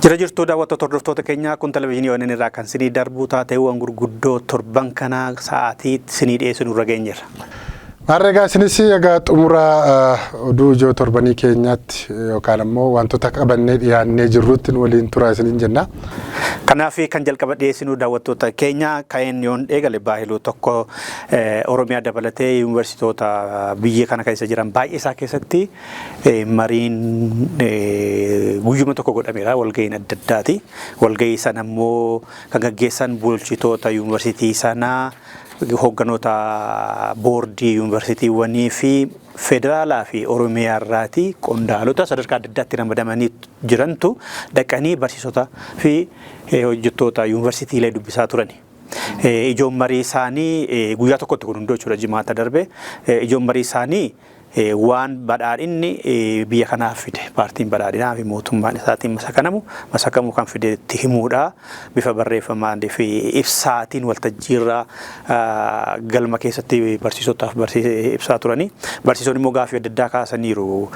Jira jirtuu, daawwattoota, hordoftoota keenyaa? Kun televezyiinii ONN irraa kan sinii darbu taateewwan gurguddoo torban kanaa sa'aatii sinii dhiyeessu nurra geenyeerra. Maarreegaa, isinis egaa xumura oduu ijoo torbanii keenyaatti yookaan ammoo wantoota qabannee dhiyaannee jirrutti nu waliin tura isiniin jenna. Kanaaf kan jalqaba dhiyeessinu, daawwattoota keenya, kan yoon eegale baahiluu tokko, Oromiyaa dabalatee yuunivarsiitoota biyya kana keessa jiran baay'ee isaa keessatti mariin guyyuma tokko godhameera, walga'iin adda addaati. Walga'ii sana immoo kan gaggeessan bulchitoota yuunivarsiitii sanaa, hoogganoota boordii yuunivarsiitiiwwanii fi federaalaa fi Oromiyaa irraati qondaalota sadarkaa adda addaatti ramadamanii jirantu dhaqanii barsiisota fi hojjettoota yuunivarsiitiilee dubbisaa turani. Ijoon marii isaanii guyyaa tokkotti kun hundoo jechuudha, jimaata darbe. Ijoon marii isaanii waan badhaadhinni biyya kanaaf fide, paartiin badhaadhinaa fi mootummaan isaatiin masakamu kan fide itti himuudha. Bifa barreeffamaan fi ibsaatiin waltajjiirraa galma keessatti barsiisotaaf ibsaa turani. Barsiisonni immoo gaaffii adda addaa kaasaniiru.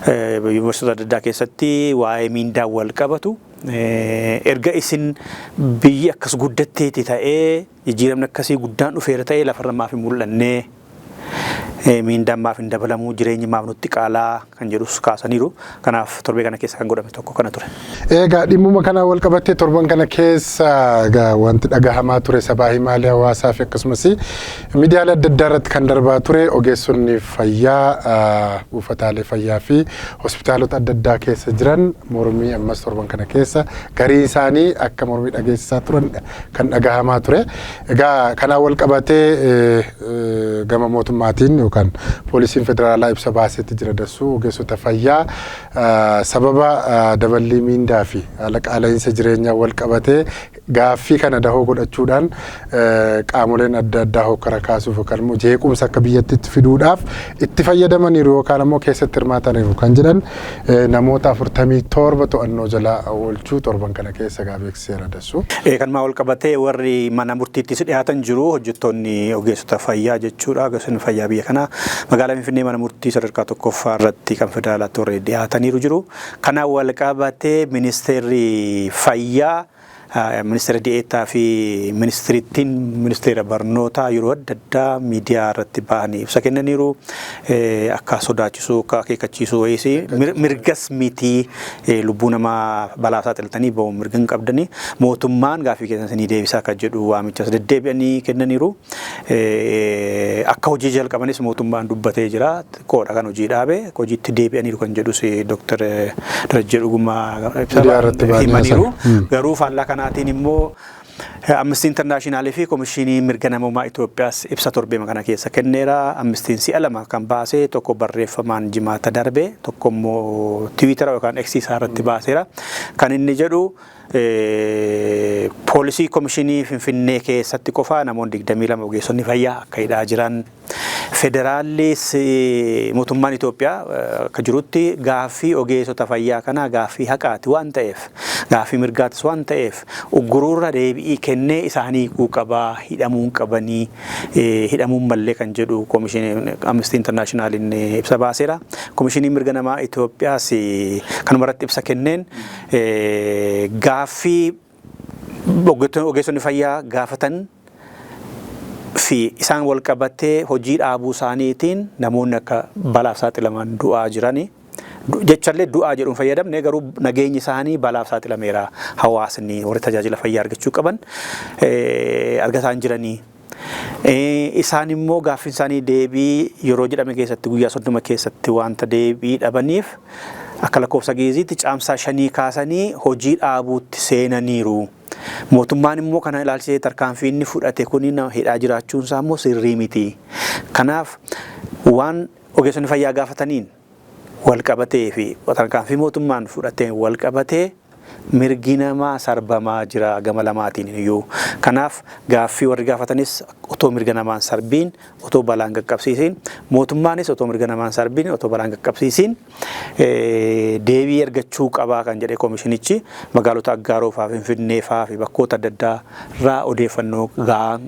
Yuunivarsiitota adda addaa keessatti waa'ee miindaan wal qabatu. Erga isin biyyi akkas guddatteeti ta'ee, jijjiiramni akkasii guddaan dhufeera ta'ee, lafarra maaf hin mul'annee? Miindaan maaf hin dabalamuu? Jireenyi maaf nutti qaalaa kan jedhus kaasaniiru. Kanaaf torbee kana keessa kan godhame tokko kana ture. Egaa dhimmuma kana wal qabattee torban kana keessa egaa wanti dhagahamaa ture, sabaa himaalee hawaasaa fi akkasumas miidiyaalee adda addaa irratti kan darbaa ture, ogeessonni fayyaa buufataalee fayyaa fi hospitaalota adda addaa keessa jiran mormii ammas torban kana keessa garii isaanii akka mormii dhageessisaa turan kan dhagahamaa ture. Egaa kanaan wal qabatee gama mootummaatiin yookaan poolisiin federaalaa ibsa baaseetti jira. Dassuu, ogeessota fayyaa sababa daballii miindaa fi haala qaala'insa jireenyaa wal qabatee gaaffii kana dahoo godhachuudhaan qaamoleen adda addaa hokkara kaasuuf yookaan immoo jeequmsa akka biyyattiitti fiduudhaaf itti fayyadamaniiru yookaan immoo keessatti hirmaataniiru kan jedhan namoota 47 to'annoo jala oolchuu torban kana keessa gaa beeksiseera, Dassuu. Kanumaa wal qabatee warri mana murtiittis dhiyaatan jiru, hojjettoonni ogeessota fayyaa jechuudha. Ogeessonni fayyaa biyya kanaa magaalaa Finfinnee mana murtii sadarkaa tokkoffaa irratti kan federaalaatti warri dhiyaataniiru jiru. Kanaan wal qabatee ministeerri fayyaa, ministeera di'eettaa fi ministirittiin ministeera barnootaa yeroo adda addaa miidiyaa irratti bahanii ibsa kennaniiru. Akka sodaachisuu, akka akeekkachiisuu wayiis, mirgas miti, lubbuu namaa balaa saaxiltanii ba'uun mirga hin qabdanii, mootummaan gaaffii keessan isinii deebisaa kan jedhu waamichas deddeebi'anii kennaniiru. Akka hojii jalqabanis mootummaan dubbatee jira. Xiqqoodha kan hojii dhaabe, hojiitti deebi'aniiru kan jedhus Dooktar Darajjee Dhugumaa ibsa himaniiru. Garuu faallaa kanaatiin immoo Amnesty International fi Komishinii Mirga Namoomaa Itoophiyaas ibsa torbeema kana keessa kenneera. Amnestiin si'a lama kan baase, tokko barreeffamaan jimaata darbe, tokko immoo Tiwiitara yookaan X isaa irratti baaseera. Kan inni jedhu, poolisii komishinii Finfinnee keessatti qofa namoonni 22 ogeessonni fayyaa akka hidhaa jiran. Federaallis, mootummaan Itoophiyaa akka jirutti gaaffii ogeessota fayyaa kanaa gaaffii haqaati waan ta'eef, gaaffii mirgaatis waan ta'eef, ugguruurra deebi'ii kennee isaanii hiikuu qabaa, hidhamuun qabanii, hidhamuun mallee kan jedhu komishinii Amnesty Internationaliin ibsa baaseera. Komishiniin Mirga Namaa Itoophiyaas kanumarratti ibsa kenneen gaaffii ogeessonni fayyaa gaafatan fi isaan wal qabatee hojii dhaabuu isaaniitiin namoonni akka balaaf saaxilaman, du'aa jirani. Jechallee du'aa jedhuun fayyadamne, garuu nageenyi isaanii balaaf saaxilameera. Hawaasni warri tajaajila fayyaa argachuu qaban argataa hin jiranii. Isaan immoo gaaffiin isaanii deebii yeroo jedhame keessatti, guyyaa 30 keessatti wanta deebii dhabaniif, akka lakkoofsa Gi'iziitti caamsaa 5 kaasanii hojii dhaabuutti seenaniiru. Mootummaan immoo kana ilaalchisee tarkaanfii inni fudhate kun hidhaa jiraachuun isaa immoo sirrii miti. Kanaaf waan ogeessonni fayyaa gaafataniin wal qabatee fi tarkaanfii mootummaan fudhateen wal qabatee mirgi namaa sarbamaa jira gama lamaatiin iyyuu. Kanaaf gaaffii warri gaafatanis otoo mirga namaan sarbiin, otoo balaan qaqqabsiisiin, mootummaanis otoo mirga namaan sarbiin, otoo balaan qaqqabsiisiin deebii argachuu qabaa kan jedhe komishinichi, magaalota Aggaaroo fa'aa, Finfinnee fa'aa fi bakkoota adda addaa irraa odeeffannoo gahaa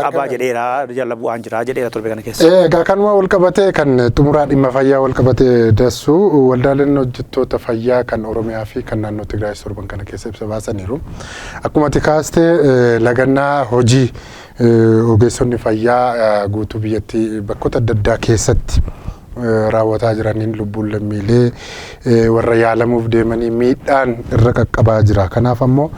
qabaa jedheera, jala bu'aan jira jedheera torbe kana keessa. Egaa kanuma wal qabatee, kan xumuraa dhimma fayyaa wal qabatee, Dassuu, waldaaleen hojjettoota fayyaa kan Oromiyaa fi kan naannoo Tigraayis torban kana keessa ibsa baasaniiru. Akkuma ati kaastee, lagannaa hojii ogeessonni fayyaa guutuu biyyattii bakkoota adda addaa keessatti raawwataa jiraniin lubbuun lammiilee warra yaalamuuf deemanii miidhaan irra qaqqabaa jira. Kanaaf ammoo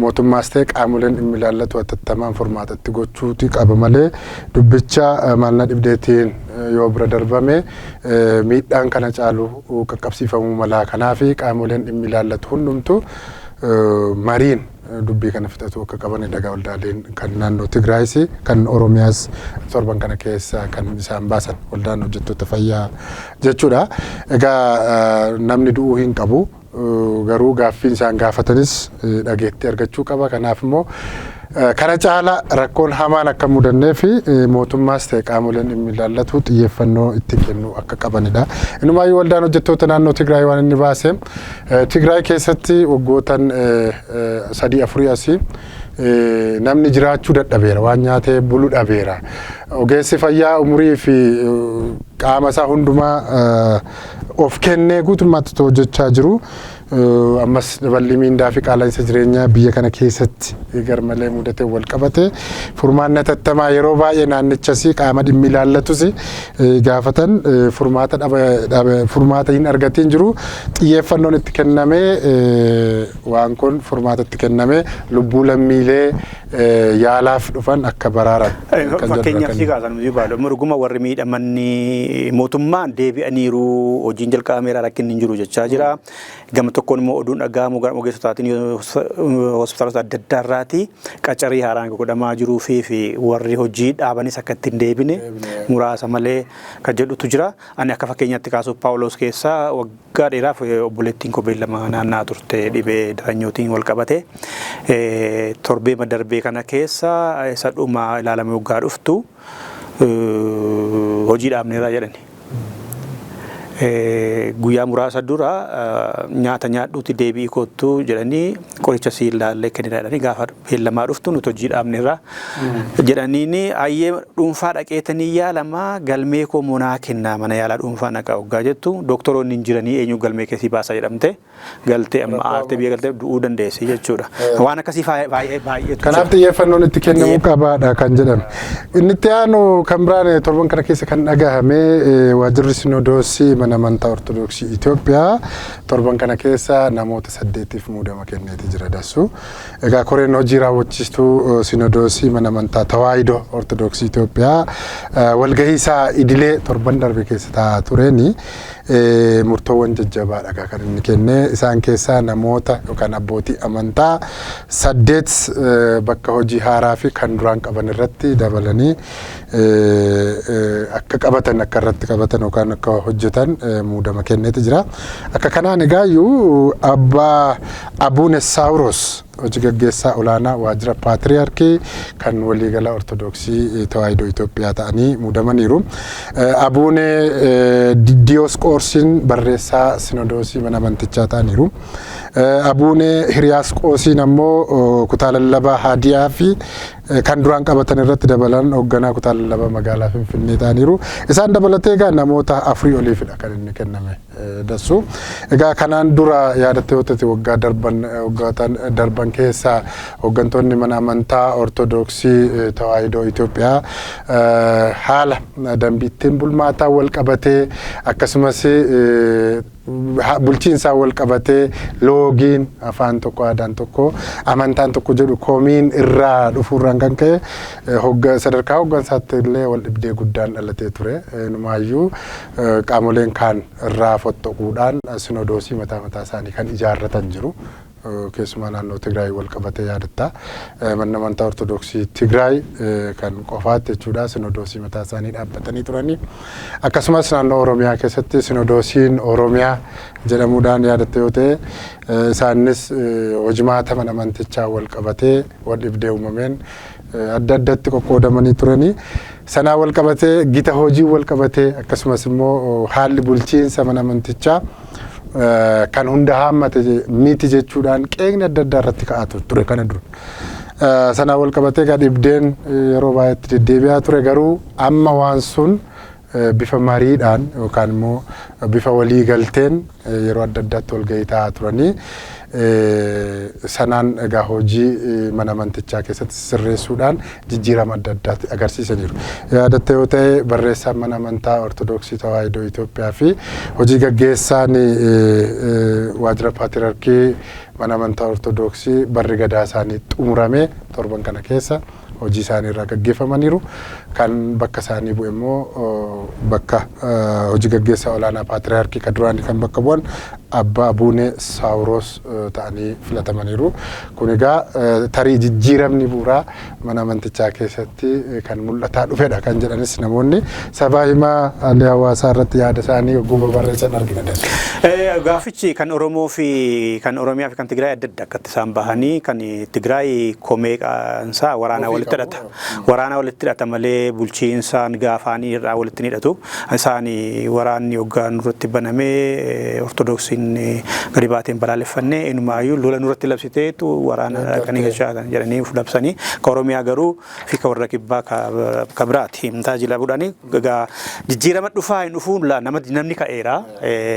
mootummaas ta'e qaamoleen dhimmi ilaallatu hatattamaan furmaatatti gochuuti qaba malee, dubbicha maalna dhibdeetiin yoo bira darbame miidhaan kana caalu qaqqabsiifamuu mala. Kanaaf qaamoleen dhimmi ilaallatu hundumtu mariin dubbii kana fixatu akka qaban dhagaa waldaaleen kan naannoo Tigraayis, kan Oromiyaas torban kana keessa kan isaan baasan, waldaan hojjettoota fayyaa jechuudha. Egaa namni du'uu hin qabu. Garuu gaaffiin isaan gaafatanis dhageettii argachuu qaba. Kanaaf immoo kana caala rakkoon hamaan akka mudannee fi mootummaas ta'e qaamoleen dhimmi ilaallatu xiyyeeffannoo itti kennuu akka qabanidha. Inumaayyuu waldaan hojjettoota naannoo Tigraay waan inni baase, Tigraay keessatti waggootan 3 4 asii namni jiraachuu dadhabeera, waan nyaatee bulu dhabeera. Ogeessi fayyaa umurii fi qaama isaa hundumaa of kennee guutummaatti hojjechaa jiru. Ammas daballi miindaa fi qaala'insa jireenyaa biyya kana keessatti garmalee mudatee wal qabate furmaanni hatattamaa yeroo baay'ee naannichas qaama dhimmi ilaallatus gaafatan furmaata furmaata hin argatiin jiru. Xiyyeeffannoon itti kennamee, waan kun furmaata itti kennamee, lubbuu lammiilee yaalaaf dhufan akka baraaran. Fakkeenyaaf si kaasan nuti baadhu mirguma warri miidhaman mootummaan deebi'aniiru, hojiin jalqabameera, rakkinni hin jiru jechaa jira. Gama tokkoon immoo oduun dhaga'amu gara ogeessotaatiin hospitaalota adda addaa irraati qacarii haaraan godhamaa jiruu fi warri hojii dhaabanis akka ittiin deebine muraasa malee kan jedhutu jira. Ani akka fakkeenyaatti kaasuuf, Paawuloos keessaa waggaa dheeraaf obboleettiin koo beellama naanna'aa turte, dhibee daranyootiin wal qabate. Torbee darbee kana keessa isa dhuma ilaalame waggaa dhuftu hojii dhaabneerraa jedhani. Guyyaa muraasa dura nyaata nyaadhuuti deebi'ii kottu jedhanii, qoricha sii ilaallee kennina jedhanii, gaafa beellamaa dhuftu nuti hojii dhaabneerra jedhaniini, ayyee dhuunfaa dhaqeetanii yaalamaa, galmee koo monaa kennaa, mana yaalaa dhuunfaa naqa waggaa jettu, doktoroonni hin jiranii, eenyu galmee keessii baasaa jedhamte galtee amma aartee biyya galtee du'uu dandeessi jechuudha. Waan akkasii baay'ee baay'eetu. Kanaaf xiyyeeffannoon itti kennamuu qabaadha kan jedhame. Inni itti aanu kan biraan torban kana keessa kan dhagahame, waajjirri Sinodoosii mana amantaa Ortodoksii Itoophiyaa torban kana keessa namoota saddeetiif muudama kenneeti jira dassu. Egaa koreen hojii raawwachiistuu Sinodoosii mana amantaa Tawaahidoo Ortodoksii Itoophiyaa walgahii isaa idilee torban darbe keessa taa'aa tureeni murtoowwan jajjabaadha kan inni kenne. Isaan keessaa namoota yookaan abbootii amantaa saddeet bakka hojii haaraa fi kan duraan qaban irratti dabalanii akka qabatan, akka irratti qabatan yookaan akka hojjetan muudama kenneeti jira. Akka kanaan egaayyuu abbaa Abuune Saawuros hojii gaggeessaa olaanaa waajjira paatriyaarkii kan waliigala Ortodoksii Tawaahidoo Itoophiyaa ta'anii muudamaniiru. Abuune Diyoosqoorsiin barreessaa sinodoosii mana amantichaa ta'aniiru. Abuune Hiriyaasqoosiin ammoo kutaa lallabaa Haadiyaa fi kan duraan qabatan irratti dabalan hoogganaa kutaa lallabaa magaalaa Finfinnee ta'aniiru. Isaan dabalatee egaa namoota afurii oliifidha kan inni kenname dassu. Egaa kanaan dura yaadattee yoo ta'e, waggaa darban, waggoota darban keessa hooggantoonni mana amantaa Ortodoksii Tawaahidoo Itoophiyaa haala dambii ittiin bulmaataa wal qabatee, akkasumas bulchiinsaan wal qabatee, loogiin afaan tokko, aadaan tokko, amantaan tokko jedhu komiin irraa dhufuurraan kan ka'e sadarkaa hooggansaatti illee wal dhibdee guddaan dhalatee ture. Inumaayyuu qaamoleen kaan irraa fottoquudhaan sinodoosii mataa mataa isaanii kan ijaarratan jiru. Keessumaa naannoo Tigraay wal qabatee yaadatta. Manni amantaa Ortodoksii Tigraay kan qofaatti jechuudha sinodoosii mataa isaanii dhaabbatanii turanii. Akkasumas naannoo Oromiyaa keessatti sinodoosiin Oromiyaa jedhamuudhaan yaadatte yoo ta'e, isaanis hojimaata mana amantichaa wal qabatee wal dhibdee uumameen adda addatti qoqqoodamanii turanii. Sanaa wal qabatee, gita hojii wal qabatee, akkasumas immoo haalli bulchiinsa mana amantichaa kan hunda haammate miti jechuudhaan qeeqni adda addaa irratti ka'aa ture kana dura. Sanaa wal qabatee egaa dhibdeen yeroo baay'eetti deddeebi'aa ture, garuu amma waan sun bifa mariidhaan yookaan immoo bifa walii galteen yeroo adda addaatti walgahii taa'aa turanii, sanaan egaa hojii mana amantichaa keessatti sirreessuudhaan jijjiirama adda addaatti agarsiisaniiru. Yaadatte yoo ta'e, barreessaan mana amantaa Ortodoksii Tawaahidoo Itoophiyaa fi hojii gaggeessaan waajjira paatriyaarkii mana amantaa Ortodoksii barri gadaa isaanii xumuramee torban kana keessa hojii isaanii irraa gaggeeffamaniiru. Kan bakka isaanii bu'e immoo bakka hojii gaggeessaa olaanaa paatriyaarkii kan duraanii kan bakka bu'an Abbaa Abuunee Saawuroos ta'anii filatamaniiru. Kun egaa tarii jijjiiramni bu'uuraa mana amantichaa keessatti kan mul'ataa dhufedha kan jedhanis namoonni sabaa himaa hawaasaa irratti yaada isaanii yogguu barreessan argina. Gaafichi kan Oromoo fi kan Oromiyaa fi kan Tigraay adda adda akkatti isaan bahanii, kan Tigraay komee isaa waraanaa walitti hidhata. Waraanaa walitti hidhata malee bulchiinsaan gaafaanii irraa walitti hidhatu. Isaan waraanni hoggaa nurratti banamee Ortodoksiin gadi baateen balaaleffannee, inumaayyuu lola nurratti labsiteetu waraana dhaqanii galchaa jedhanii labsanii. Kan Oromiyaa garuu fi kan warra kibbaa ka biraati. Tajaajila budhanii egaa jijjiirama dhufaa hin dhufuun namni ka'eera.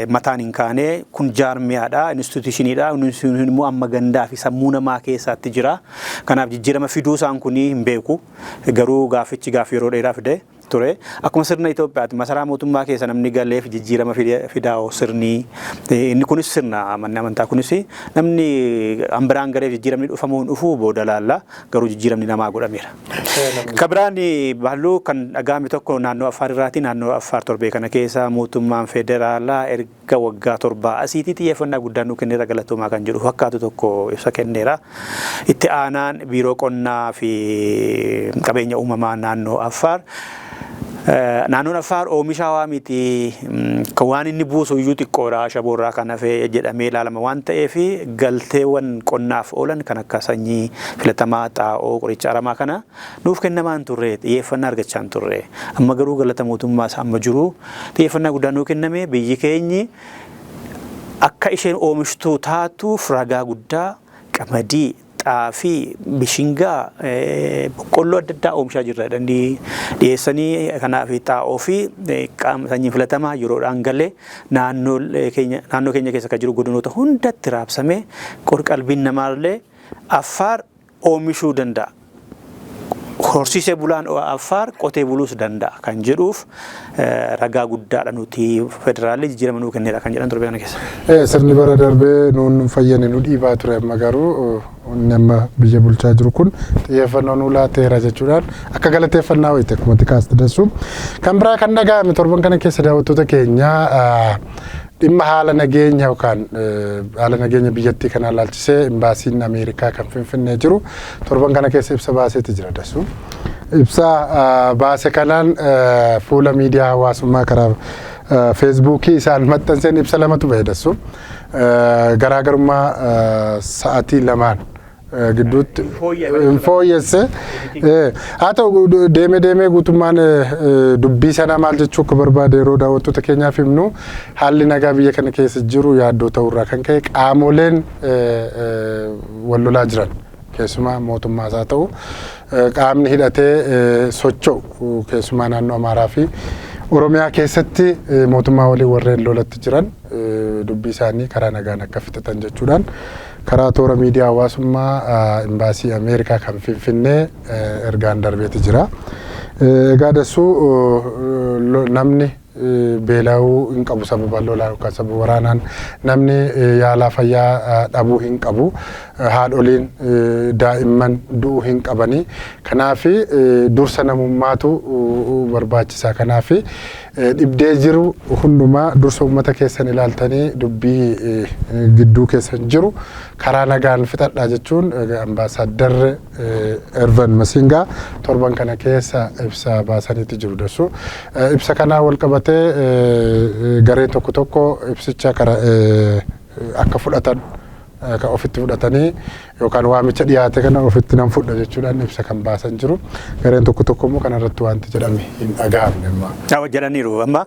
Mataan hin kaane, kun jaarmiyaadha, institutioniidha. Institutioniin immoo amma gandaa fi sammuu namaa keessaatti jira. Kanaaf jijjiirama fiduu isaan kun hin beeku. Garuu gaafichi gaafii yeroo dheeraa fide ture. Akkuma sirna Itoophiyaatti masaraa mootummaa keessa namni galeef jijjiirama fidaa'u, sirni inni kunis, sirna manni amantaa kunis, namni hambiraan galeef jijjiiramni dhufamuu hin dhufuu booda laalla, garuu jijjiiramni namaa godhameera. Kabiraan baalluu kan dhaga'ame tokko naannoo Affaar irraati. Naannoo Affaar torbee kana keessa mootummaan federaalaa erga waggaa 7 asiitii xiyyeeffannaa guddaa nuu kenneera, galatoomaa kan jedhu fakkaatu tokko ibsa kenneera. Itti aanaan biiroo qonnaa fi qabeenya uumamaa naannoo Affaar, naannoon Affaar oomisha miti, kan waan inni buusu iyyuu xiqqoodha ashaboorraa kan hafe jedhamee ilaalama waan ta'eef, galteewwan qonnaaf oolan kan akka sanyii filatamaa, xaa'oo, qoricha aramaa kana nuuf kennamaa hin turre, xiyyeeffannaa argachaa hin turre. Amma garuu galata mootummaa isa amma jiru xiyyeeffannaa guddaa nuu kenname, biyyi keenyi akka isheen oomishtuu taatuuf ragaa guddaa qamadii, xaafii, bishingaa, boqqolloo adda addaa oomishaa jirra jedhanii dhiyeessanii, kanaaf xaa'oo fi qaama sanyii filatamaa yeroodhaan galee naannoo keenya keessa kan jiru godinoota hundatti raabsamee qorqalbiin namaallee Affaar oomishuu danda'a. Horsiisee bulaan Affaar qotee buluus danda'a kan jedhuuf ragaa guddaadha, nuti federaalli jijjiirama nuu kenneera kan jedhan torbee kana keessa. Sirni bara darbee nuun nu fayyane, nu dhiibaa ture, amma garuu inni amma biyya bulchaa jiru kun xiyyeeffannoo nuu laateera jechuudhaan akka galateeffannaa wayite akkuma xiqqaasti dassu. Kan biraa kan dhaga'ame torban kana keessa, daawwattoota keenya, dhimma haala nageenya yookaan haala nageenya biyyattii kanaa ilaalchisee imbaasiin Ameerikaa kan Finfinnee jiru torban kana keessa ibsa baaseeti jira dassu. Ibsa baase kanaan fuula miidiyaa hawaasummaa karaa Feesbuukii isaan maxxanseen ibsa lamatu bahe dassu. Garaagarummaa sa'atii lamaan gidduutti hin fooyyesse. Haa ta'u, deemee deemee guutummaan dubbii sanaa maal jechuu akka barbaade yeroo daawwattoota keenyaaf himnu, haalli nagaa biyya kana keessa jiru yaaddoo ta'urraa kan ka'e qaamoleen wal lolaa jiran, keessumaa mootummaas haa ta'u qaamni hidhatee socho'u, keessumaa naannoo Amaaraa fi Oromiyaa keessatti mootummaa waliin warreen lolatti jiran, dubbii isaanii karaa nagaan akka fixatan jechuudhaan karaa toora miidiyaa hawaasummaa imbaasii Ameerikaa kan Finfinnee ergaan darbeeti jira. Egaa dassuu, namni beela'uu hin qabu sababa lolaa yookaan sababa waraanaan, namni yaalaa fayyaa dhabuu hin qabu, haadholiin daa'imman du'uu hin qabanii. Kanaaf dursa namummaatu barbaachisaa. Kanaaf dhibdee jiru hundumaa dursa uummata keessan ilaaltanii dubbii gidduu keessan jiru karaa nagaan fixadhaa jechuun ambaasaaddarri Ervan Masingaa torban kana keessa ibsa baasaniiti jiru dassu. Ibsa kanaa wal qabatee gareen tokko tokko ibsicha akka fudhatan, kan ofitti fudhatanii yookaan waamicha dhiyaate kana ofitti nan fudha jechuudhaan ibsa kan baasan jiru. Gareen tokko tokko immoo kanarratti wanti jedhame hin dhaga'amne amma. Jedhaniiru amma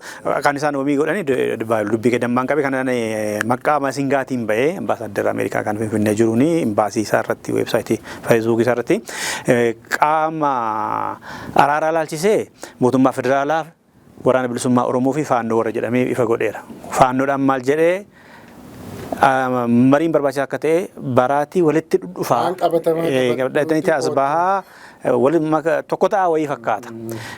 kan isaan wabii godhani dubbii gadammaan qabe kanaan maqaa Masingaatiin bahee, ambaasaaddarra Ameerikaa kan Finfinnee jiruuni, imbaasii isaa irratti, weebsaayitii Feesbuukii isaa irratti qaama araaraa laalchisee mootummaa federaalaa Waraana Bilisummaa Oromoo fi Faannoo warra jedhamee ifa godheera. Faannoodhaan maal jedhee, mariin barbaachisaa akka ta'e baraatii walitti dhufaa. Waan qabatamaa Qabatamaa as bahaa tokko ta'a wayii fakkaata.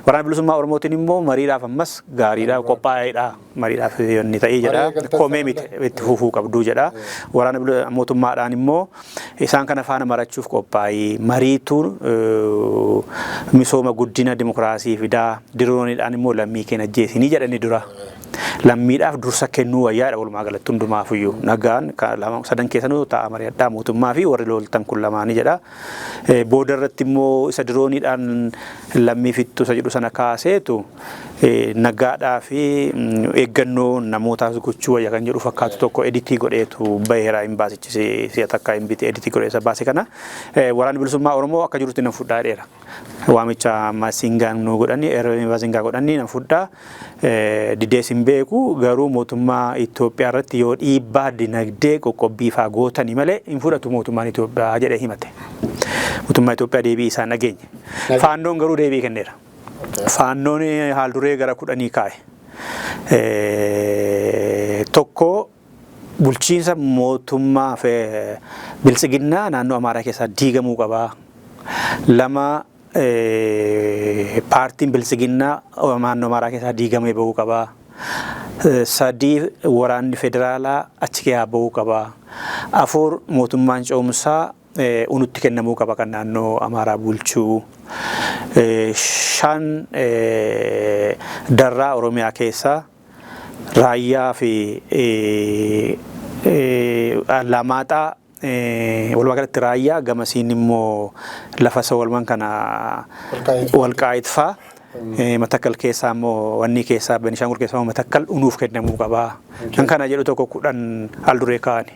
Waraana Bilisummaa Oromootiin immoo mariidhaaf ammas gaariidha, qophaa'eedha, mariidhaaf inni ta'ii jedha. Komee miti, itti fufuu qabduu jedha. Waraana mootummaadhaan immoo isaan kana faana marachuuf qophaa'ii, mariitu misooma, guddina, dimokiraasii fidaa, dirooniidhaan immoo lammii keenya ajjeesinii jedhani dura. Lammiidhaaf dursa kennuu wayyaadha, walumaa galatti hundumaafiyyuu. Nagaan sadan keessanuu ta'a, mari'adhaa, mootummaa fi warri loltan kun lamaanii jedha. Booda irratti immoo isa dirooniidhaan lammii fixxu isa jedhu sana kaaseetu nagaadhaa fi eeggannoo namootaas gochuu wayya kan jedhu fakkaatu tokko edit godheetu baheera. Hin baasichi si'a takka hin bite, edit godhee isa baase kana. Waraanni Bilisummaa Oromoo akka jirutti nan fudhaa dheera. Waamicha Maasingaan nu godhani, Maasingaa godhani nan fudhaa. Didees hin beeku, garuu mootummaa Itoophiyaa irratti yoo dhiibbaa dinagdee qoqqobbii faa gootani malee hin fudhatu mootummaan Itoophiyaa jedhee himate. Mootummaa Itoophiyaa deebii isaan dhageenye. Faannoon garuu deebii kenneera. Faannoon haal duree gara 10 kaa'e. Tokko, bulchiinsa mootummaa fi biltsiginnaa naannoo Amaaraa keessaa diigamuu qabaa. Lama, paartiin biltsiginnaa naannoo Amaaraa keessaa diigamee bahuu qabaa. Sadii, waraanni federaalaa achi keessaa bahuu qabaa. Afur, mootummaan ce'umsaa unutti kennamuu qaba kan naannoo Amaaraa bulchuu. Shan, darraa Oromiyaa keessaa Raayyaa fi Lamaaxaa, walumaa galatti Raayyaa gamasiin immoo lafa walumaan kana Walqaayit faa, Matakkal keessaa immoo wanni keessaa Benishaangul keessaa immoo Matakkal unuuf kennamuu qabaa. Kan kana jedhu tokko 10 al duree kaa'ani.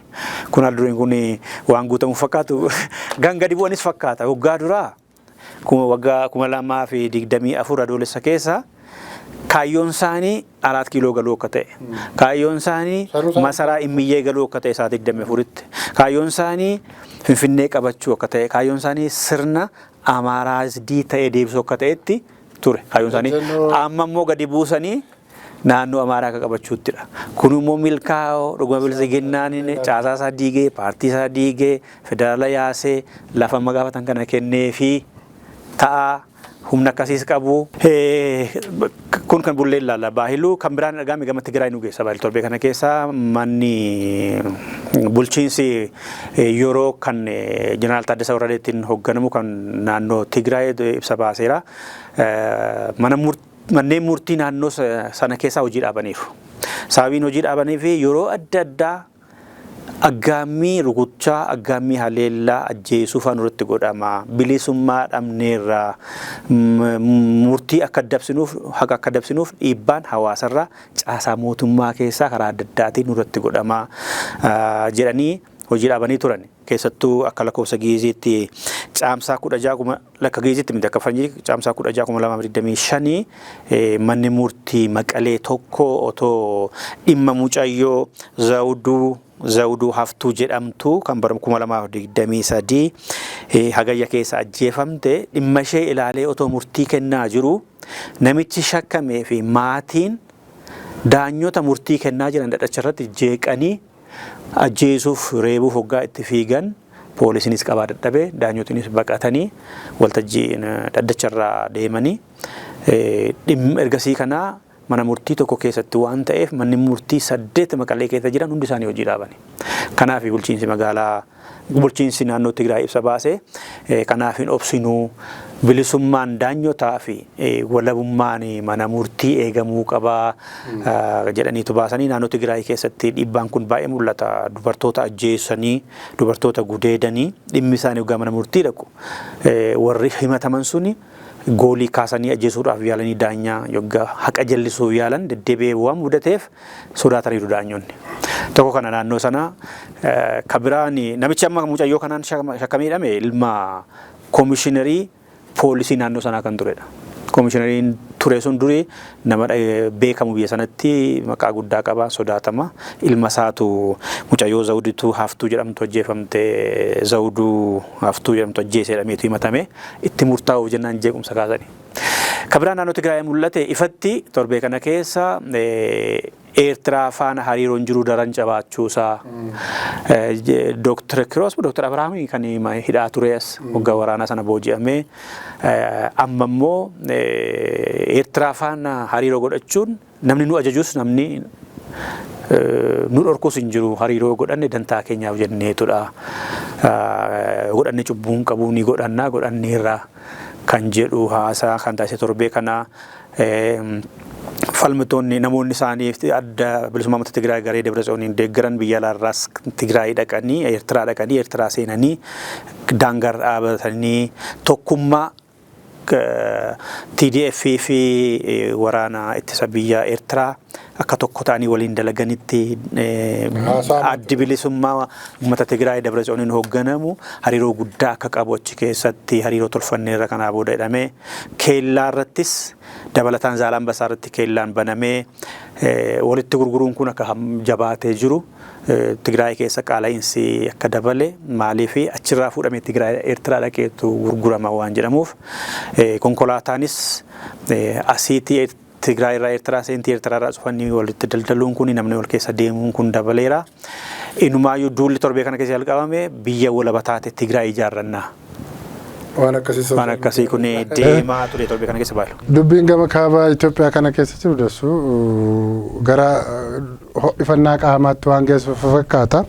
Kun al dureen kun waan guutamu fakkaatu, gan gadi bu'anis fakkaata. Waggaa duraa waggaa 2024 Adoolessa keessa kaayyoon isaanii Araat Kiiloo galuu akka ta'e. Kaayyoon isaanii masaraa Immiyyee galuu akka ta'e isaa 24tti. Kaayyoon isaanii Finfinnee qabachuu akka ta'e. Kaayyoon isaanii sirna Amaaraasdii ta'e deebisuu akka ta'etti ture. Kaayyoon isaanii amma immoo gadi buusanii naannoo Amaaraa akka qabachuuttidha. Kun immoo milkaa'oo dhuguma biltsiginnaan caasaa isaa diigee, paartii isaa diigee, federaala yaasee, lafa amma gaafatan kana kennee fi ta'a, humna akkasiis qabu. Kun kan bullee ilaalla. Baahiluu kan biraan dhagaame gama Tigraay nu geessa. Baahiluu torbee kana keessa manni bulchiinsi yeroo kan Jeneraal Taaddasaa Warradeetiin hoogganamu kan naannoo Tigraay ibsa baaseera. Mana manneen murtii naannoo sana keessaa hojii dhaabaniiru. Sababiin hojii dhaabanii fi yeroo adda addaa aggaammii rukuchaa, aggaammii haleellaa, ajjeesuu fa'aa nurratti godhama. Bilisummaa dhabneerra. Murtii akka dabsinuuf, haqa akka dabsinuuf dhiibbaan hawaasarraa, caasaa mootummaa keessaa karaa adda addaatiin nurratti godhama jedhanii hojii dhaabanii turan. Keessattuu akka lakkoofsa Giiziitti Caamsaa 16 kuma lakka Giiziitti miti, akka faranjii Caamsaa 16, 2025 manni murtii Maqalee tokko otoo dhimma mucayyoo Zawuduu Haftuu jedhamtu kan bara 2023 Hagayya keessa ajjeefamte dhimma ishee ilaalee otoo murtii kennaa jiru, namichi shakkamee fi maatiin daanyota murtii kennaa jiran dhadhacha irratti jeeqanii ajjeesuuf, reebuuf hoggaa itti fiigan, poolisiinis qabaa dadhabee, daanyotiinis baqatanii waltajjii dhaddacharraa deemanii, ergasii kanaa mana murtii tokko keessatti waan ta'eef manni murtii saddeet Maqalee keessa jiran hundi isaanii hojii dhaabani. Kanaaf bulchiinsi magaalaa, bulchiinsi naannoo Tigraay ibsa baasee, kanaaf hin obsinuu, bilisummaan daanyotaa fi walabummaan mana murtii eegamuu qabaa jedhaniitu baasanii. Naannoo Tigraay keessatti dhiibbaan kun baay'ee mul'ata. Dubartoota ajjeesanii, dubartoota gudeedanii, dhimmi isaanii hoggaa mana murtii dhaqu warri himataman suni goolii kaasanii ajjeesuudhaaf yaalanii, daanyaa yoggaa haqa jallisuuf yaalan deddeebi'ee waan mudateef sodaataniiru daanyonni. Tokko kana naannoo sana. Kabiraan namichi amma mucayyoo kanaan shakkamee hidhame ilma koomishiinarii poolisii naannoo sanaa kan turedha. Koomishinariin ture sun durii nama beekamu, biyya sanatti maqaa guddaa qaba, sodaatama. Ilma isaatu mucayyoo Zawudituu Haftuu jedhamtu ajjeefamte, Zawuduu Haftuu jedhamtu ajjeese jedhameetu himatame. Itti murtaa'uuf jennaan jeequmsa kaasani. Kan biraa naannoo Tigraay mul'ate ifatti torbee kana keessa Eertiraa faana hariiroon jiru daran jabaachuusaa, Dooktar Kiroos, Dooktar Abrahaam kan hidhaa ture as waggaa waraanaa sana booji'amee, amma immoo Eertiraa faana hariiroo godhachuun namni nu ajajus namni nu dhorkus hin jiru, hariiroo godhanne dantaa keenyaaf jenneetudha. Godhanne cubbuun qabu, ni godhannaa, godhanneerra kan jedhu haasaa kan taasise torbee kana. Falmitoonni, namoonni isaanii Adda Bilisummaa Uummata Tigraay garee Dabratsiyooniin deeggaran biyya alaarraas Tigraay dhaqanii, Eertiraa dhaqanii, Eertiraa seenanii, daangaa dhaabatanii, tokkummaa TDF fi waraana ittisa biyya Eertiraa akka tokko ta'anii waliin dalaganitti, Addi Bilisummaa Uummata Tigraay Dabratsiyooniin hoogganamu hariiroo guddaa akka qabu, achi keessatti hariiroo tolfanneerra kanaa booda jedhamee, keellaa irrattis dabalataan Zaalambassaa irratti keellaan banamee walitti gurguruun kun akka jabaatee jiru, Tigraay keessa qaala'iinsi akka dabale, maaliif achirraa fuudhamee Tigraay Eertiraa dhaqeetu gurgurama waan jedhamuuf, konkolaataanis asiitii Tigraay irraa Eertiraa seentii, Eertiraa irraa dhufanii walitti daldaluun kun, namni wal keessa deemuun kun dabaleera. Inumaayyuu duulli torbee kana keessa jalqabame biyya walaba taate Tigraay ijaarrannaa. Waan akkasii. Waan akkasii kun deemaa ture torbee kana keessa baay'ee. Dubbiin gama kaabaa Itoophiyaa kana keessa jiru dassu gara ho'ifannaa qaamaatti waan geessu fakkaata.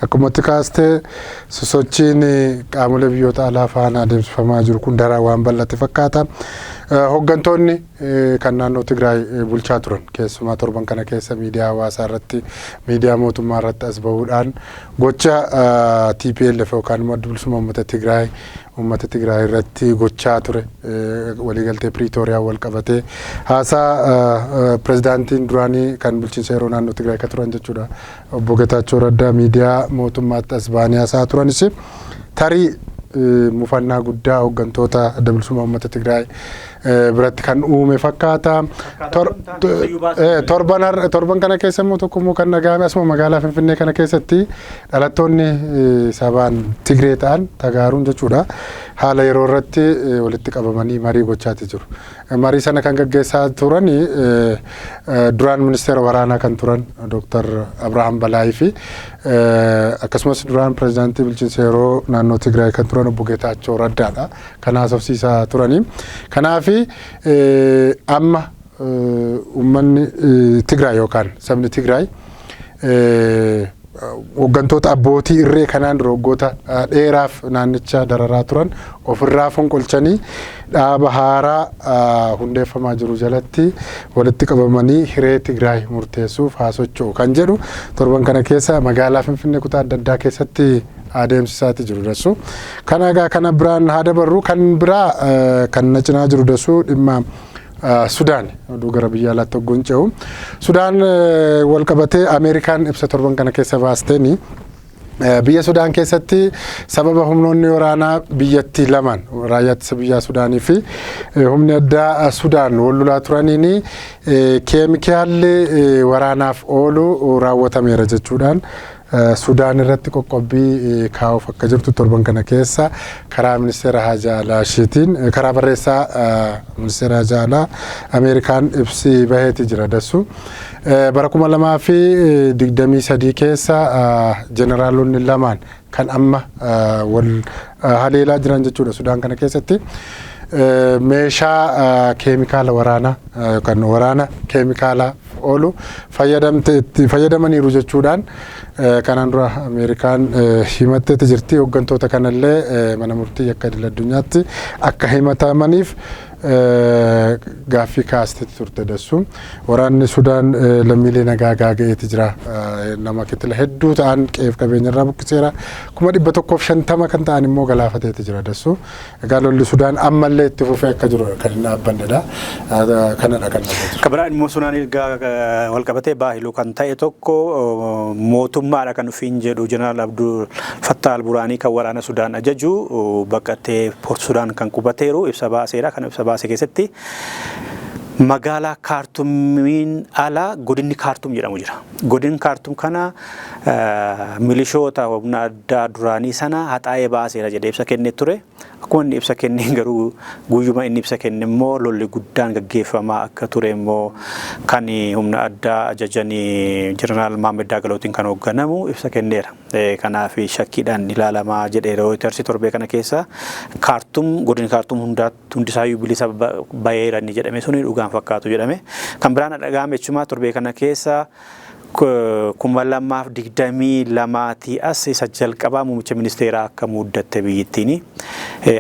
Akkumatti kaastee, sosochiin qaamolee biyyoota alaa faana adeemsifamaa jiru kun daran waan bal'ate fakkaata. Hooggantoonni kan naannoo Tigraay bulchaa turan keessumaa torban kana keessa miidiyaa hawaasaa irratti, miidiyaa mootummaa irratti as bahuudhaan gocha TPLF yookaan immoo Adda Bilisummaa Uummata Tigraay uummata Tigraay irratti gochaa ture, waliigaltee Piriitooriyaa wal qabatee, haasaa pirezidaantiin duraanii kan bulchiinsa yeroo naannoo Tigraay kan turan jechuudha, obbo Getaachoo Raddaa, miidiyaa mootummaatti as ba'anii haasaa turanis tarii mufannaa guddaa hooggantoota Adda Bilisummaa Uummata Tigraay biratti kan uume fakkaata. Torban kana keessa immoo tokko immoo kan dhagahame, asuma magaalaa Finfinnee kana keessatti dhalattoonni sabaan Tigree ta'an, Tagaaruun jechuudha, haala yeroo irratti walitti qabamanii marii gochaati jiru. Marii sana kan gaggeessaa turan duraan ministeera waraanaa kan turan Dr. Abrahaam Balaayii fi akkasumas duraan pirezidaantii bulchiinsa yeroo naannoo Tigraay kan turan obbo Geetaachoo Raddaadha. Kan haasofsiisaa turanii. Kanaafi amma uummanni Tigraay yookaan sabni Tigraay hooggantoota abbootii irree kanaan dura waggoota dheeraaf naannicha dararaa turan ofirraa fonqolchanii dhaaba haaraa hundeeffamaa jiru jalatti walitti qabamanii hiree Tigraay murteessuuf haa socho'u kan jedhu torban kana keessa magaalaa Finfinnee kutaa adda addaa keessatti adeemsisaati jiru dassu. Kana egaa kana biraan haa dabarru. Kan biraa kan na cinaa jiru dassu dhimma Sudaan, oduu gara biyya alaatti hogguun ce'u. Sudaan wal qabatee Ameerikaan ibsa torban kana keessa baasteeni biyya Sudaan keessatti sababa humnoonni waraanaa biyyattii lamaan, raayyaa ittisa biyyaa Sudaanii fi humni addaa Sudaan, wal lolaa turaniin keemikaalli waraanaaf oolu raawwatameera jechuudhaan Sudaan irratti qoqqobbii kaa'uuf akka jirtu torban kana keessa karaa ministeera haajaa alaa isheetiin, karaa barreessaa ministeera haajaa alaa Ameerikaan ibsi baheeti jira dassu. Bara 2023 keessa jeneraalonni lamaan kan amma wal haleelaa jiran jechuudha Sudaan kana keessatti, meeshaa keemikaala waraanaa yookaan waraana keemikaala oolu fayyadamte itti fayyadamaniiru jechuudhaan kanaan dura Ameerikaan himatteeti jirti. Hooggantoota kanallee mana murtii akka idil addunyaatti akka himatamaniif gaaffii kaasteeti turte dassu. Waraanni Sudaan lammiilee nagaa gaaga'eeti jira. Nama kitila hedduu ta'an qe'eef qabeenya irraa buqqiseera. 150,000 kan ta'an immoo galaafateeti jira dassu. Egaa lolli Sudaan ammallee itti fufee akka jiru kan hin dhaabbannedha. Kanadha kan jiru. Kabiraan immoo Sudaan erga wal qabatee baahiluu kan ta'e tokko, mootummaadha kan ofiin jedhu Jeneraal Abdul Fattah al-Buraanii kan waraana Sudaan ajaju baqatee Port Sudaan kan qubateeru ibsa baaseera. Kan ibsa baase keessatti Magaalaa Kaartumiin ala godinni Kaartum jedhamu jira. Godinni Kaartum kana milishoota humna addaa duraanii sana haxaa'ee baaseera jedhee ibsa kennee ture. Akkuma inni ibsa kenneen garuu guyyuma inni ibsa kenne immoo lolli guddaan gaggeeffamaa akka ture immoo kan humna addaa ajajanii Jeneraal Maammed Daagalootiin kan hoogganamu ibsa kenneera. Kanaaf shakkiidhaan ilaalamaa jedhee Reuters torbee kana keessa. Kaartum, godinni Kaartum hundisaayyuu bilisa baheera inni jedhame suni dhugaan fakkaatu jedhame. Kan biraan dhaga'ame jechuudha torbee kana keessa 2022 as isa jalqabaa muummicha ministeeraa akka muuddatte biyyittiin.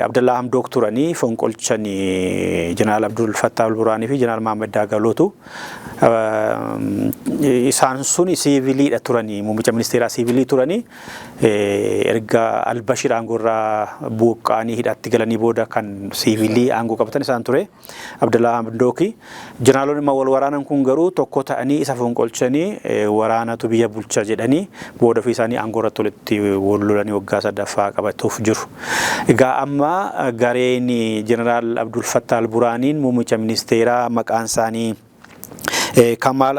Abdallaa Hamdook turanii fonqolchanii Jeneraal Abdul Fattah Al-Buraanii fi Jeneraal Mahammed Daagalootu. Isaan sun siiviliidha turanii, muummicha ministeeraa siivilii turanii, erga Albashir aangoo irraa buqqa'anii hidhaatti galanii booda kan siivilii aangoo qabatan isaan ture. Abdallaa Hamdooki. Jeneraalonni immoo wal waraanan kun garuu tokko ta'anii isa fonqolchanii waraanatu biyya bulcha jedhanii booda ofii isaanii aangoo irratti walitti wal lolanii waggaa sadaffaa qabatuuf jiru. Egaa amma gareen Jeneraal Abdul Fattah Al-Buraaniin muummicha ministeeraa maqaan isaanii Kamaal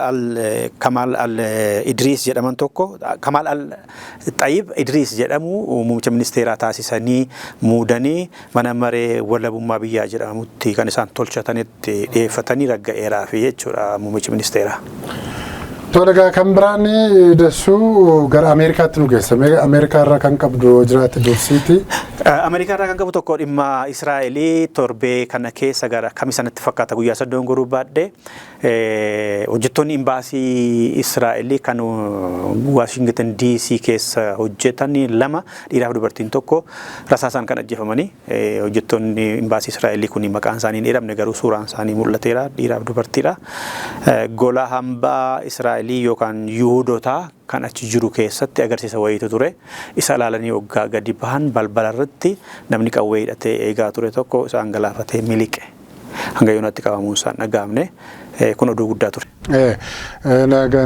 Al Idriis jedhaman tokko, Kamaal Al Xayib Idriis jedhamu muummicha ministeeraa taasisanii muudanii mana maree walabummaa biyyaa jedhamutti kan isaan tolchatanitti dhiyeeffatanii ragga'eeraa fi jechuudha muummichi ministeeraa. Tole, egaa kan biraan Dassuu gara Ameerikaatti nu geessa. Ameerikaa irraa kan qabdu jiraate dursiiti. Ameerikaa irraa kan qabu tokko dhimma Israa'elii. Torbee kana keessa gara kami sanatti fakkaata, guyyaa saddoon goruu baadhee, hojjettoonni imbaasii Israa'elii kan Waashingtan DC keessa hojjetan lama, dhiiraa fi dubartiin tokko, rasaasaan kan ajjeefamanii. Hojjettoonni imbaasii Israa'elii kun maqaan isaanii hin eeramne, garuu suuraan isaanii mul'ateera, dhiiraa fi dubartiidha. Gola hambaa Israa'elii yookaan Yuhudotaa kan achi jiru keessatti agarsiisa wayiitu ture. Isa ilaalanii waggaa gadi bahan balbala irratti namni qawwee hidhatee eegaa ture tokko isaan galaafatee miliqe. Hanga yoonaatti qabamuun isaan dhaga'amne. Kun oduu guddaa ture.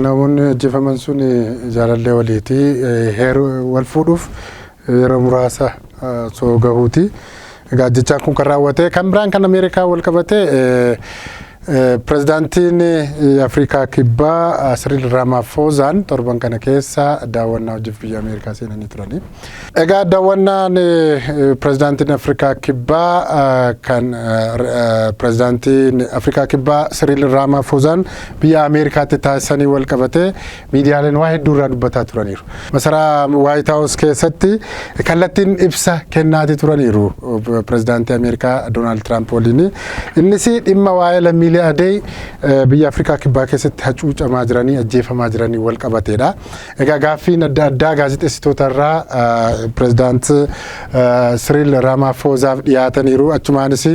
Namoonni ajjeefaman sun jaalallee waliiti. Wal fuudhuuf yeroo muraasa soo gahuuti. Egaa ajjechaan kun kan raawwate. Kan biraan kan Ameerikaa wal qabate, pirezidaantiin Afrikaa Kibbaa Siriil Ramaafoozaan torban kana keessa daawwannaa hojiif biyya Ameerikaa seenanii turani. Egaa daawwannaan pirezidaantiin Afrikaa Kibbaa kan pirezidaantiin Afrikaa Kibbaa Siriil Ramaafoozaan biyya Ameerikaatti taasisanii wal qabate miidiyaaleen waa hedduu irraa dubbataa turaniiru. Masaraa White House keessatti kallattiin ibsa kennaati turaniiru pirezidaantii Ameerikaa Doonaald Tiraamp waliin. Innis dhimma waa'ee lammiilee adii biyya Afrikaa Kibbaa keessatti hacuucamaa jiranii, ajjeefamaa jiranii wal qabateedha. Egaa gaaffiin adda addaa gaazexeessitoota irraa pirezidaant Siriil Ramaafozaaf dhiyaataniiru. Achumaanis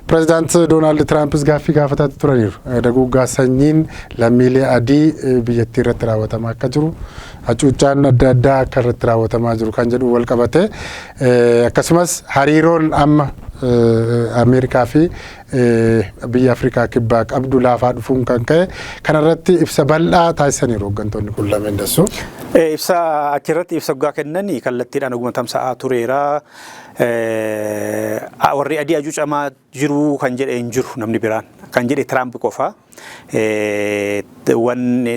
pirezidaant Doonaald Tiraampis gaaffii gaafataa turaniiru. Daguuggaa sanyiin lammiilee adii biyyattii irratti raawwatamaa akka jiru, hacuuccaan adda addaa akka irratti raawwatamaa jiru kan jedhu wal qabate, akkasumas hariiroon amma Ameerikaa fi biyya Afrikaa Kibbaa qabdu laafaa dhufuun kan ka'e kanarratti ibsa bal'aa taasisaniiru hooggantoonni kun lameen, Dassuu. Ibsa achirratti ibsa guddaa kennanii kallattiidhaan oguma tamsa'aa tureera. Warri adii hacuucamaa jiru kan jedhe hin jiru, namni biraan kan jedhe Tiraamp qofa. Wanni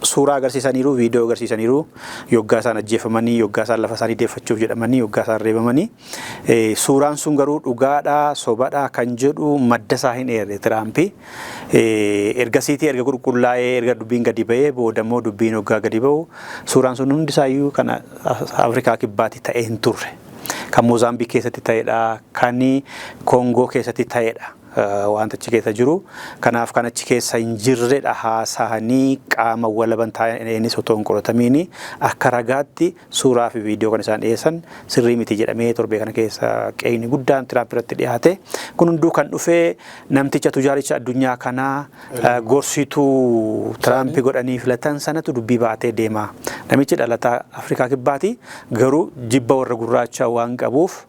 suuraa agarsiisaniiru, viidiyoo agarsiisaniiru, yoggaa isaan ajjeefamanii, yoggaa isaan lafa isaanii deeffachuuf jedhamanii, yoggaa isaan reebamanii. Suuraan sun garuu dhugaadhaa sobadhaa kan jedhu madda isaa hin eerre Tiraampi. Ergasiitii erga qulqullaa'ee, erga dubbiin gadi ba'ee booda immoo dubbiin hoggaa gadi ba'u suuraan sun hundisaayyuu kan Afrikaa Kibbaatti ta'ee hin turre. Kan Moozaambiik keessatti ta'edha, kan Koongoo keessatti ta'edha. Wanta achi keessa jiru. Kanaaf kan achi keessa hin jirredha haasa'anii qaama walaban ta'eenis otoo hin qoratamiin akka ragaatti suuraa fi viidiyoo kan isaan dhiyeessan sirrii miti jedhamee torbee kana keessa qeeyni guddaan Tiraamp irratti dhiyaate. Kun hunduu kan dhufee namticha tujaaricha addunyaa kanaa gorsituu Tiraamp godhanii filatan sanatu dubbii baatee deema. Namichi dhalataa Afrikaa Kibbaati, garuu jibba warra gurraachaa waan qabuuf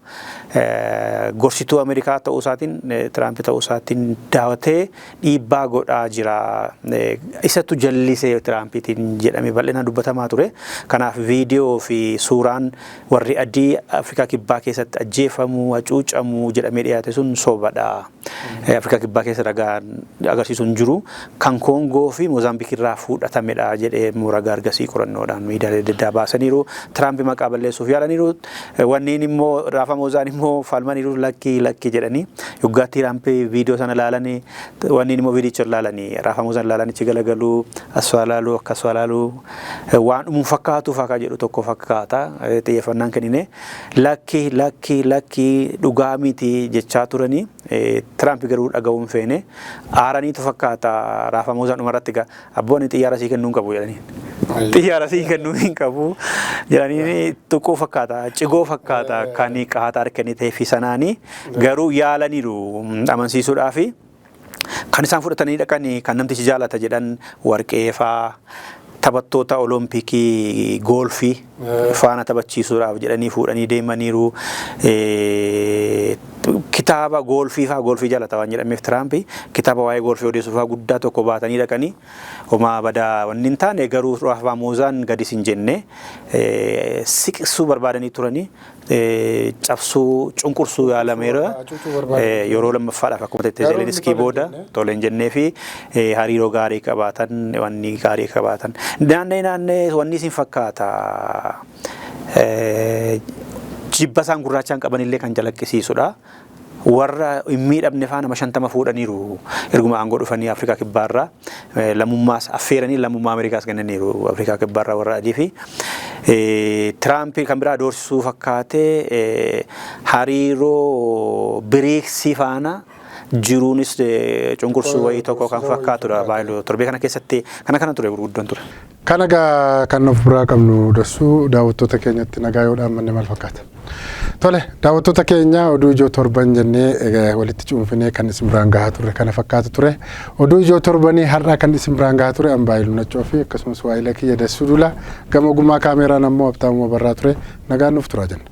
gorsituu Ameerikaa ta'uu isaatiin Tiraamp ta'uu isaatiin daawwatee dhiibbaa godhaa jira. Isatu jallisee Tiraampiitiin jedhamee bal'inaan dubbatamaa ture. Kanaaf viidiyoo fi suuraan warri adii Afrikaa Kibbaa keessatti ajjeefamuu, hacuucamuu jedhamee dhiyaate sun sobadha. Afrikaa Kibbaa keessa ragaa agarsiisu hin jiru. Kan Koongoo fi Moozaambiik irraa fudhatamedha jedhee immoo ragaa argasii qorannoodhaan miidiyaalee adda addaa baasaniiru. Tiraamp maqaa balleessuuf yaalaniiru. Wanniin immoo Raafamoozaan immoo falmaniiru, lakkii lakkii jedhanii. Yoggaa Tiraamp viidiyoo sana ilaalanii, wanniin immoo viidiyicha ilaalanii, Raafamoozaan ilaalanichi galagaluu, asfaa laaluu, akkasfaa laaluu, waan dhumuun fakkaatu fakkaa jedhu tokko fakkaata xiyyeeffannaan kennine, lakki lakki lakki, dhugaa miti jechaa turanii. Tiraamp garuu dhaga'uu hin feene. Aaraniitu fakkaata Raafamoozaan dhumarratti egaa abboonni xiyyaara sii kennuu hin qabu jedhanii. Xiyyaara sii kennuu hin qabu jedhanii tuquu fakkaata, cigoo fakkaata kan Qaataar kennitee fi sanaanii garuu yaalaniiru amansiisuudhaafi. Kan isaan fudhatanii dhaqan, kan namtichi jaalata jedhan, warqee faa, taphattoota olompikii goolfii faana taphachiisuudhaaf jedhanii fuudhanii deemaniiru. Kitaaba goolfii faa, goolfii jaalata waan jedhameef Tiraampi, kitaaba waa'ee goolfii odeessuu faa guddaa tokko baatanii dhaqanii. Homaa badaa wanni hin taane garuu Raafamoozaan gadis hin jenne. Siqsuu barbaadanii turanii, cabsuu, cunqursuu yaalameera. Yeroo lammaffaadhaaf akkuma ta'e Zeeleniskii booda tole hin jennee fi hariiroo gaarii qabaatan, wanni gaarii qabaatan. Naannee naannee wanni isin fakkaata. Jibba isaan gurraachaan qabanillee kan calaqqisiisudha. Warra hin miidhamne faa nama 50 fuudhaniiru erguma aangoo dhufanii Afrikaa Kibbaarraa, lammummaas affeeranii, lammummaa Ameerikaas kennaniiru Afrikaa Kibbaarraa warra adii fi Tiraamp kan biraa doorsisuu fakkaatee hariiroo Biriiksii faana jiruunis cunqursuu wayii tokko kan fakkaatudha. Baay'ee torbee kana keessatti kana kana ture, gurguddoon ture. Kan egaa kan of biraa qabnu dassuu daawwattoota keenyatti nagaa yoo dhaammanne maal fakkaata? Tole, daawwattoota keenya, oduu ijoo torban jennee walitti cuunfinee kan isin biraan gahaa turre kana fakkaatu ture. Oduu ijoo torbanii har'aa kan isin biraan gahaa ture Ambaayiluu Nachoo fi akkasumas waa'ila kiyya Dassuu Dula, gama ogummaa kaameeraan ammoo Abtaamuu Barraa ture. Nagaan nuuf turaa jenna.